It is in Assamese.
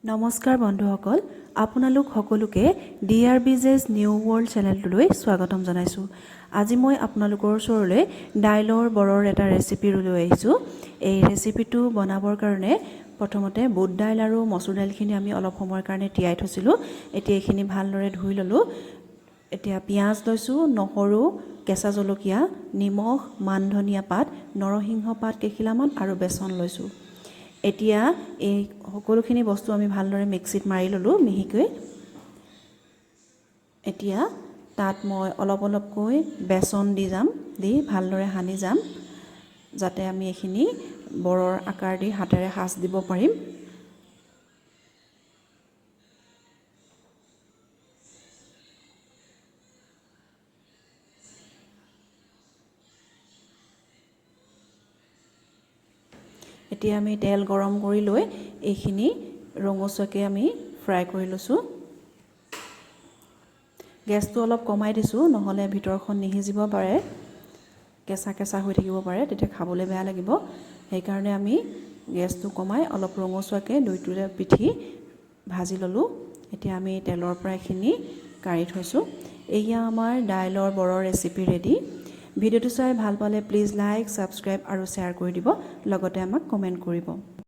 নমস্কাৰ বন্ধুসকল, আপোনালোক সকলোকে ডি আৰ বিজেছ নিউ ৱৰ্ল্ড চেনেলটোলৈ স্বাগতম জনাইছোঁ। আজি মই আপোনালোকৰ ওচৰলৈ দাইলৰ বৰৰ এটা ৰেচিপি লৈ আহিছোঁ। এই ৰেচিপিটো বনাবৰ কাৰণে প্ৰথমতে বুট দাইল আৰু মচুৰ দাইলখিনি আমি অলপ সময়ৰ কাৰণে তিয়াই থৈছিলোঁ। এতিয়া এইখিনি ভালদৰে ধুই ল'লোঁ। এতিয়া পিঁয়াজ লৈছোঁ, নহৰু, কেঁচা জলকীয়া, নিমখ, মান ধনিয়া পাত, নৰসিংহ পাত কেইখিলামান আৰু বেচন লৈছোঁ। এতিয়া এই সকলোখিনি বস্তু আমি ভালদৰে মিক্সিত মাৰি ল'লোঁ মিহিকৈ। এতিয়া তাত মই অলপ অলপকৈ বেচন দি যাম, দি ভালদৰে সানি যাম, যাতে আমি এইখিনি বৰৰ আকাৰ দি হাতেৰে সাঁচ দিব পাৰিম। এতিয়া আমি তেল গৰম কৰি লৈ এইখিনি ৰঙচুৱাকৈ আমি ফ্ৰাই কৰি লৈছোঁ। গেছটো অলপ কমাই দিছোঁ, নহ'লে ভিতৰখন নিসিজিব পাৰে, কেঁচা কেঁচা হৈ থাকিব পাৰে, তেতিয়া খাবলৈ বেয়া লাগিব। সেইকাৰণে আমি গেছটো কমাই অলপ ৰঙচুৱাকৈ দুইটোৰে পিঠি ভাজি ল'লোঁ। এতিয়া আমি তেলৰ পৰা এইখিনি কাঢ়ি থৈছোঁ। এয়া আমাৰ দাইলৰ বৰৰ ৰেচিপি ৰেডি। ভিডিঅ'টো চাই ভাল পালে প্লিজ লাইক, ছাবস্ক্ৰাইব আৰু শ্বেয়াৰ কৰি দিব, লগতে আমাক কমেণ্ট কৰিব।